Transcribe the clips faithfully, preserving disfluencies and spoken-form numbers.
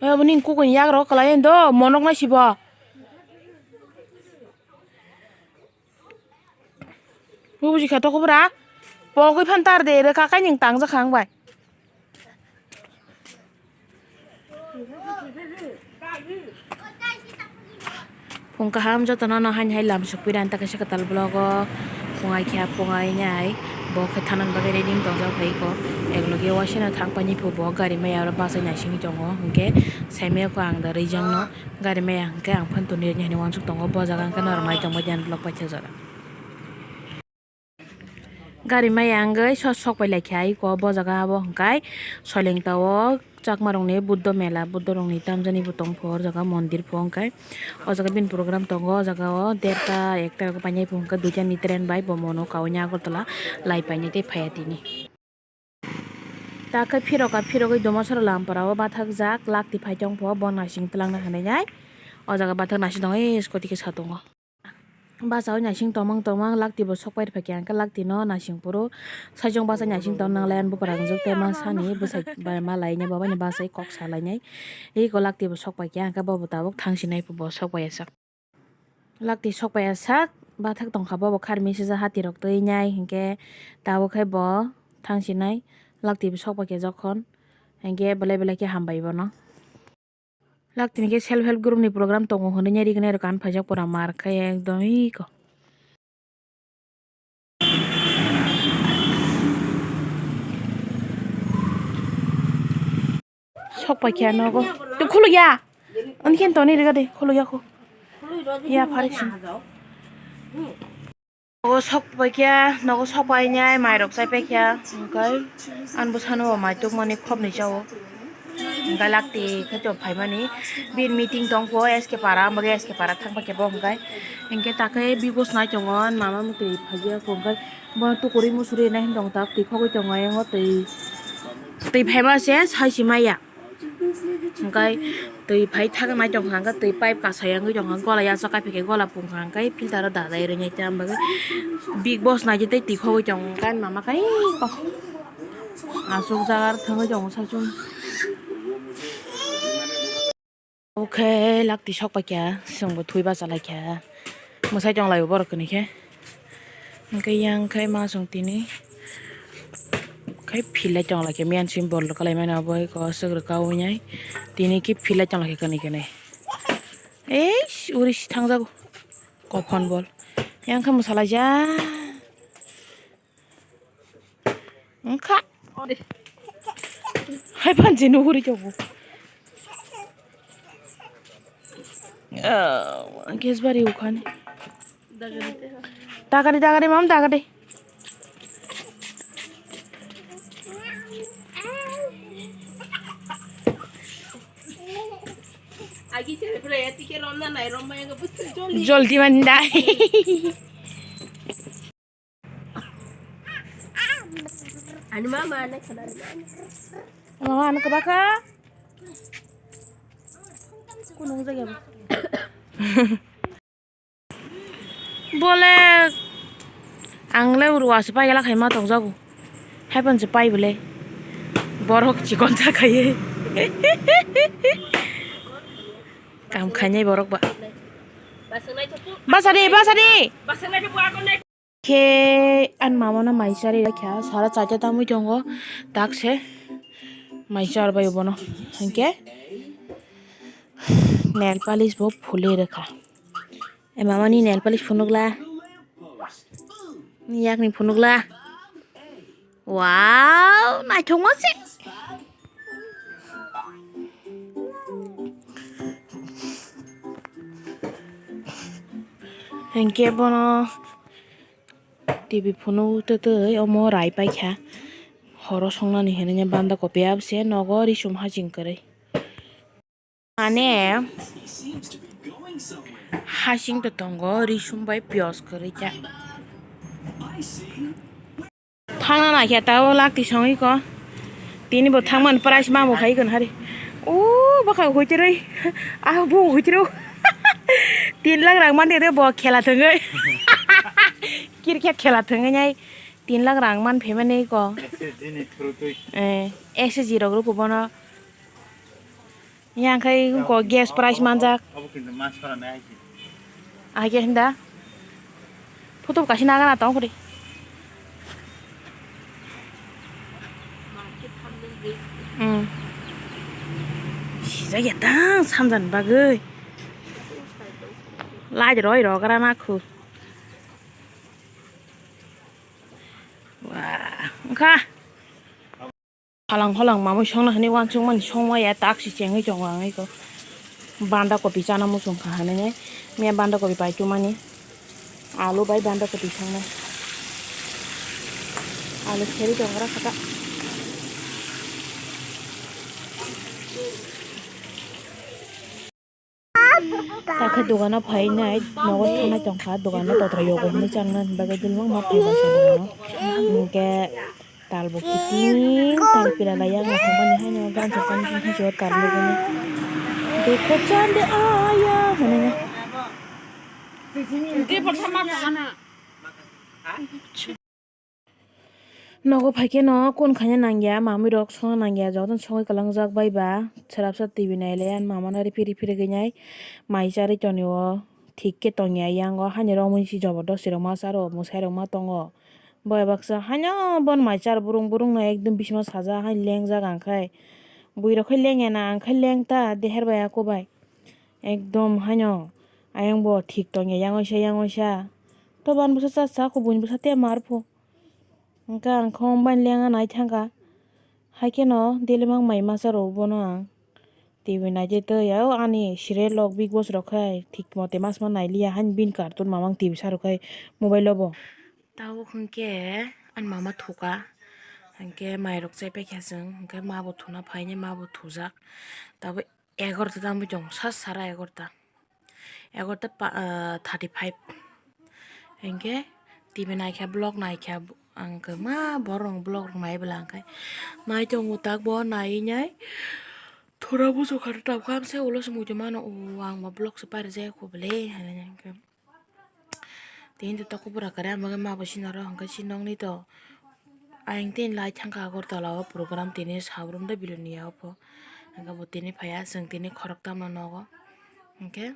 Aboni kukuni yagra kwlai do monok na sibo. Bubuji kha to kubra. Pogwi phan tar de re kakai ning tang jakha ang bai. Phung kaham jotono no haini hai lam sokphi rani ta kaisa kwtal vlog o phungai kha phungai nai bo khe thanani bagwi ready wng tongjak phai ko ek loge waisano thang painani phu bo gari maya oro bachai naisingwi tongo hinkhe saimaya kho ang da rijak no gari maya hinkhe ang phan tonwi rwdi hinwi uansuk tongo bo jaga hinkhe norok nai tongbai di ani vlog paithakjak. Gari maya wngwi sos sok pai lai kha iko bo jaga o hwnkhe Soileng ta o chakma rokni Buddha mela, Buddha rokni tamjani bo tong pho o jaga mondir pho hwnkhe o jaga bini program tongo o jaga o derta ekta rok painai pho hwnkhe duitani train bai bo mono kaui ni Agartala lai painai tei phaiya tini. Ta khe phirok a phirogwi Domasora Lampara o bathakjak lakti phai tong pho bo naising twlangna hinwi nai o jaga bathak naising tongo ei scooty khe sa tongo. Bachao naising tongmang tongmang lakti bo sok pai rwphaikha hwnkhe lakti no naising phuru saichung bachai naising tong nanglai ani bupra wngjak tei ma sani bwsai bai ma laina bo bani bachai kok sa lainai eko lakti bo sok paikha hwnkhe bobo tabuk thang sinai bo sok paiya sak lakti sok paiya sak bathak tongkha bobo kharmi sijak hati rok twi nai hwnkhe tabuk khe bo thang sinai lakti bo sok paikha jokhon hwnkhe belai belai khe hambai bono. Laktini khe self help group ni program tongo hwnwi nai rignai rok ani phaijak pura mar khe ekdom iko. Sok paikha nogo. Tu khuluk ya. Ani khe toni riga de khuluk ya khu. Ya pharik sing. Nogo sok paikha, nogo sok painai, mai rok chai paikha, hwnkhe ani bwsano bo mai tubmani khopnwi chao. Hwnkhe lakti khe to phaimani, bini meeting tong pho S K para, hwnkhe S K para thang paikha bo hwnkhe. Hwnkhe takhe big boss nai tongo, mama mukti phaiya kho hwnkhe, bo tukurui musurui nai tong tak, twi khogwi tongo, ayang o twi, twi phaima se sai si maya. Hwnkhe twi phai thang nai tongkha, hwnkhe twi pipe kasai wngwi tongkha, gola yachak kai phai khe gola pungkha, hwnkhe filter o dajai rwnai tei ang bagwi big boss nai tei twi khogwi tongo, hwnkhe mama kai kok aswk jaga thangwi tongo saichung. Oke, lakti sok paikha, chwngbo thwi bachalaikha, mwsai tonglaio borok kwnwi khe. Hwnkhe yang khai ma chwng tini khai philai tonglaikha, miyan simi bol rwkha laimani obo eko aswk rwkha winai tini khe philai tonglaikha kwnwi kwnwi. Eish, uri si thangjago kophon bol, yang khe mwsalaijak. Wngkha. Hai panji nuhuri jogo. Ah, gas bari ukhani. Dagari, dagari, mam, dagari. Joldi manda. Ani mama, ani khana. Mama, ani kebaka. Kunung jaga. Bole, ang le uru ase pai gela khaima tong jago. Hai pan se pai bole. Borok chikon ta khaye. Kam khainai borok ba. Basa de, basa de. Khe ani mama no mai chari kha sara chaita tamwi tongo tak se mai char bai bono hinkhe nail polish bo phulwi rwkha e mama ni nail polish phunukla yakni phunukla. Wow, naithokma se. Hinkhe bono T V phunuk twtwi omo rai paikha. Horo songnani hinwi banda kopi abse nogo risum haching kwrwi. Mane hasing to tongo risum bai piyos kwrwi kha. Thangna naikhe tao lakti songwi ko. Tini bo thangmani price ma bo khai kon hari. O bwkha huitirwi. Ah bo huitirwi. Tin lakh rang mande de bo khela thangwi. Cricket khela thangwi nai. Tin lakh rang man phaimani ko. S S G ni through twi. Eh, S S G rok ruko bono. Yang khai ko gas price manjak. Abo kintu mas para nai hai. Ahai khe hinda. Photo kaisa nagana tong kori. Hmm. Sijak ya tang sanjan bagwi. Light roi rok rana khu. Wah, wngkha. Halang halang mamui songna hwnwi uansukmani songma ya tak si chengwi tongo ang eko. Banda kopi chana muchung kha hwnwi miya banda kopi pai tumani. Alu bai banda kopi songnai. Alu seri tongra kha ta. Takhe dogano phainai nogo thangnai tongkha, dogano totra yogo hwnwi changnani bagwi dulbangma phaiba chwngno. Hinkhe talbo kiting tal pila laiya wngthangmani haino gansa chani haino tal luguni. Dukho chande aya hwnwi. Nogo phaikhe no kun khaina nangya, mamui rok songna nangya, jotono songwi kwlangjak bai ba, swrapsa T V nailaiya, mamano riphi riphi rwgwinai mai charwi tonio, thik khe tongya yango, haini romwi si jobor dosti rok ma charo, mwsai rok ma tongo, boya baksa haino bono mai char burung burung no ekdom bisima sajak, haino lengjak ang khai, bui rok khai lengya na, ang khai lengta deher bai ako bai, ekdom haino ayang bo thik tongya, yangoisa yangoisa, to ban bwsa cha cha kho, buini bwsa te mar pho. Hwnkhe ang kho bini lenga nai thangkha. Haikhe no daily mang mai masa rw bono ang T V naidi tei o ani serial rok Bigg Boss rok khai thik mote mas ma nailiya haino bini cartoon mamang T V sa rw khai mobile o bo. Tabuk hwnkhe ani mama thuka, hwnkhe mai rok chaipai kha chwng, hwnkhe ma bo thuna phainai, ma bo thujak. Tabuk egarota tamo chwng sa sara egarota, egarota pa-, ah, thirty five. Hinkhe T V naikha, vlog naikha, ang kwma borok vlog rok nai bwla, hwnkhe nai tongo tak bo nai nai thura bujo kha, tabuk hamse ulo se muitu mano, o ang bo vlog se parijak kho bwle hinwi. Tini to toko bura kwrwi ang bagwi ma bo sinaro hwnkhe si nokni to ayang tei lai thangkha Agartala o program tini Sabrum de Bilonia o pho hwnkhe bo tini phaiya chwng tini khoroktam no nogo hwnkhe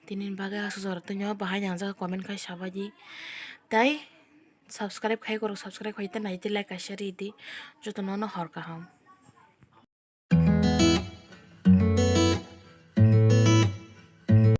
tini bagwi aswk jora tongya bahai nang jak comment khai sabaidi tei subscribe khai korok subscribe khai tei nai tei like kaisa ridi jotono no hor kaham.